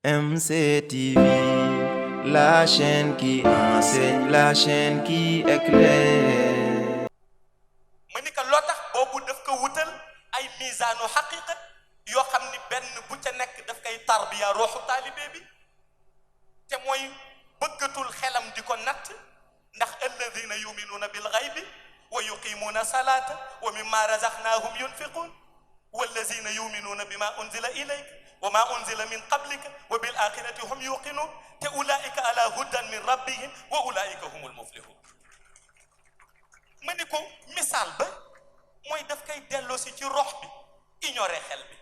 MCTV, la chaîne qui enseigne, la chaîne qui éclaire. ma ni ko loo tax boobu daf ko wutal ay misaanu xaqiqa yoo xam ni benn bu ca nekk daf koy tarbiya ruuxu taalibe bi te mooy bëggatul xelam di ko natt ndax alladina yuminuuna bil xaybi wa yuqimuuna salaata wa mimma razaqnaahum yunfiquun walladina yuminuuna bima unzila ilayka wa ma unzila min qablika wa bil axirati hum yuqinuun te ulaika ala hudan min rabbihim wa ulaika humul muflihun. ma ni ko misaal ba mooy daf koy delloosi ci rox bi ignoré xel bi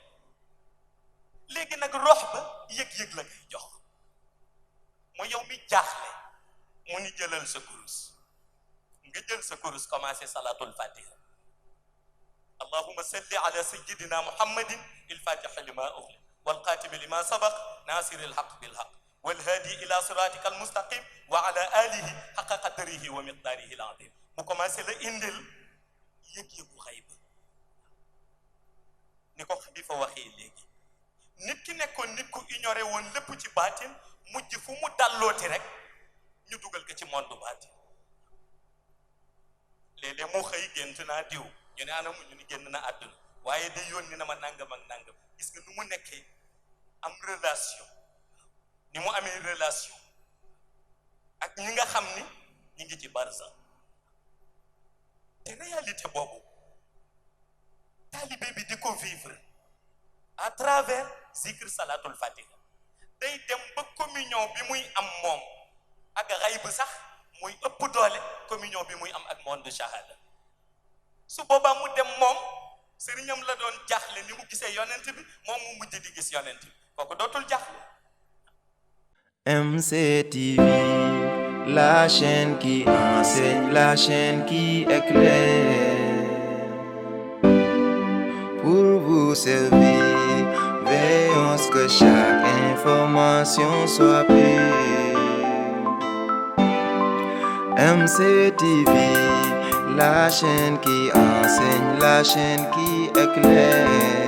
léegi nag rox ba yëg-yëg la koy jox mooy yow mi jaaxle mu ni jëlal sa kurus nga jël sa kurus commencé salatul fatiha allahumma salli ala sayyidina muhammadin il fatiha lima ughliq wal xaatimi lima sabaq nasiri alhaq bilhaq wal hadi ila siratika almustaqim wa ala alihi haqa qadrihi wa miqdarihi alazim mu commencé la indil yëg-yëgu xayba ni ko xalifa waxee léegi nit ki nekkoon nit ku ignoré woon lépp ci baatin mujj fu mu dallooti rek ñu dugal ko ci monde baatin léeg-léeg mu xëy gént naa diw ñu ne ana mu ñu ni génn na àdduna waaye day yónni na ma nangam ak nangam gis nga nu mu nekkee am relation ni mu amee relation ak ñi nga xam ni ñi ngi ci barza te réalité boobu taalibe bi di ko vivre à travers zikr salatul fatiha day dem ba communion bi muy am moom ak xayb sax muy ëpp doole communion bi muy am ak monde shahada su boobaa mu dem moom sëriñam la doon jaaxle ni mu gisee yonent bi moom mu mujj di gis yonent bi kooku dootul jaaxle. MCTV, la chaîne qui enseigne, la chaîne qui éclaire. Pour vous servir, veillons à ce que chaque information soit pure. MCTV, la chaîne qui enseigne, la chaîne qui éclaire.